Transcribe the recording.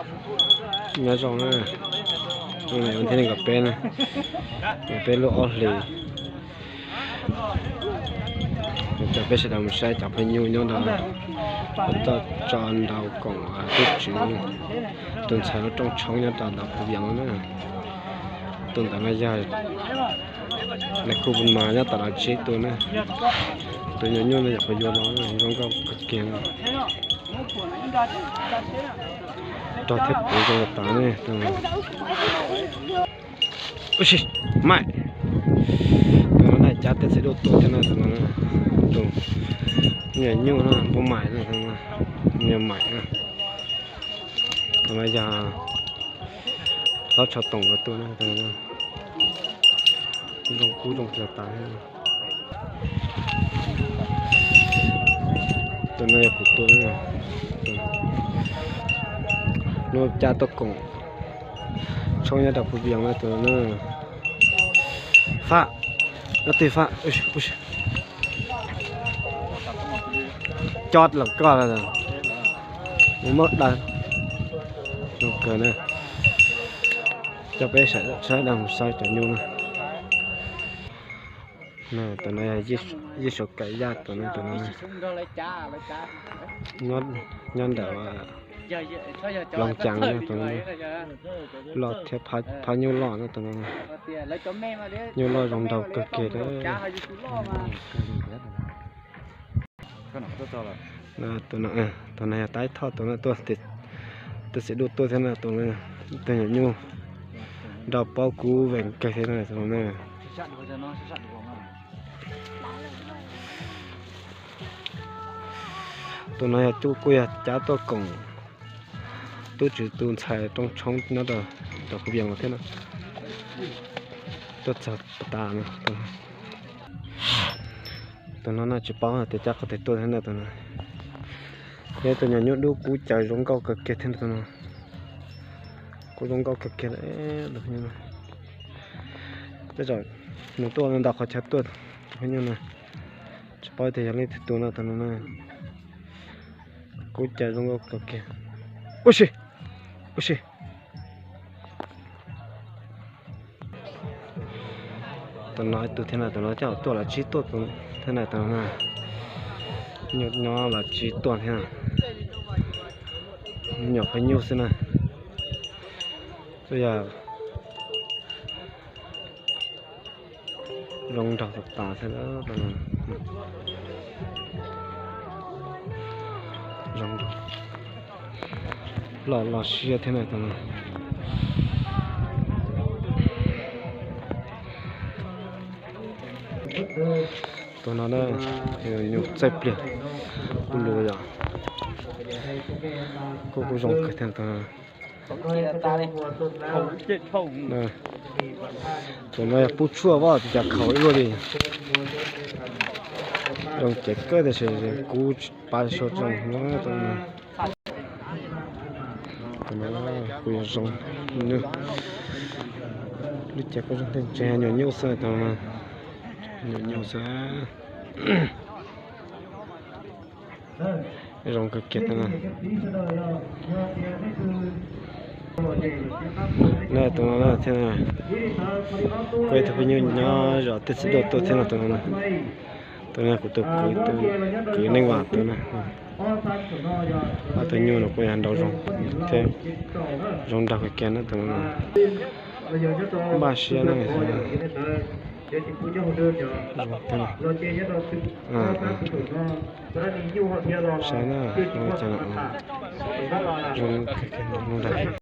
Nyob zoo na, hnub no yog hnub tim nees nkaum peb na, nees nkaum peb lub ob hlis. Coj peb sawv daws mus saib cov phooj ywg nyob rau, toj tso nraum koom tub tswv tus ntxhais lub rooj tshoob nyob rau ntawm Phu Vias no na. Tus ntawd no yog lawv kuj mas nyob tom lawv tsib tus na. Tus nyuam nyuj no yog Phu Yuas no, zoo nkauj kawg kiag. Rog thiab puv zoo tas ne. Ub si, maim. Tus no na cab tej txiv duj tuaj thiab na, tus no na. Tus nyuam nyuj no npua maim na, tus no nyuam maim na. Tus no yog hlob Tshav Toom los tua na, tus no zoo kub zoo kawg tas. Tus no yog kuv tua na. Hnub cab tuaj koom tshoob nyob rau Phu Vias na tus no na. Fab, no tig fab, ub si, ub si. Coj los koj lawm, muab daws. Zoo kawg na. Coj peb sawv daws mus saib cov nyuj na. Tus no yog Yij Suav Kaim Yaj tus no, tus no nyob ntawm Loos Cas na, tus no loj thiab, phab nyuj loj na tus no. Nyuj loj zoo nraug kawg kiag li. Tus no yog Taib Thoj tus no tuaj, tus txiv duj tuaj thiab na tus no. Tus nyuam nyuj nrog paub kub veem kawg thiab na tus no na. Tus no yog kuj yog cab tuaj koom tub tswv tus ntxhais rooj tshoob nyob rau Phu Vias no thiab na. Tuaj txog tas no. Tus no no tsis paub tias cab qhov twg tuaj thiab na tus no. Yog tus nyuam nyuj dub kub caws zoo nkauj kawg kiag thiab tus no. Kub zoo nkauj kawg kiag. Tej zaum nws tuaj ntau qhov chaw tuaj tus nyuj no. Tsis paub tias yog leej twg tus no tus no na. Kub caws zoo nkauj kawg kiag. Ub si, ub si. Tus no ib tug thiab na, tus no coj tuaj lawv tsib tuaj thiab na tus no. Nyuj nyob lawv tsib tuaj thiab na. Nyuam qhuav nyuj xwb na. Yog zoo nraug tas tas thiab. Zoo nraug, loj loj siab thiab na tus no. Tus no na, nyuj txaij pliag, kuj lus yom, kuj kuj zoo kawg thiab tus no. Tus no yog pub tshuaj vaj cas khaus ib luaj li. Zoo cev kawg tiam sis kuv tsis paub zoo no. Tus no kuj yog zoo, lub cev kuj zoo thiab, tseem nyuam nyuj xwb tus no, nyuam nyuj xwb. Zoo kawg kiag thiab na. Na tus no thiab, kuj ib tug phooj ywg nyob zos Tiaj Txiv Duaj tuaj thiab no tus no. Tus no kuv tus kwv, tus kwv Neej Vam tus na. Ob tug nyuj no kuj yog nraug zoo thiab, zoo nraug kawg kiag na tus no. Npaj siab na. Saib na, zoo kawg kiag, zoo nraug.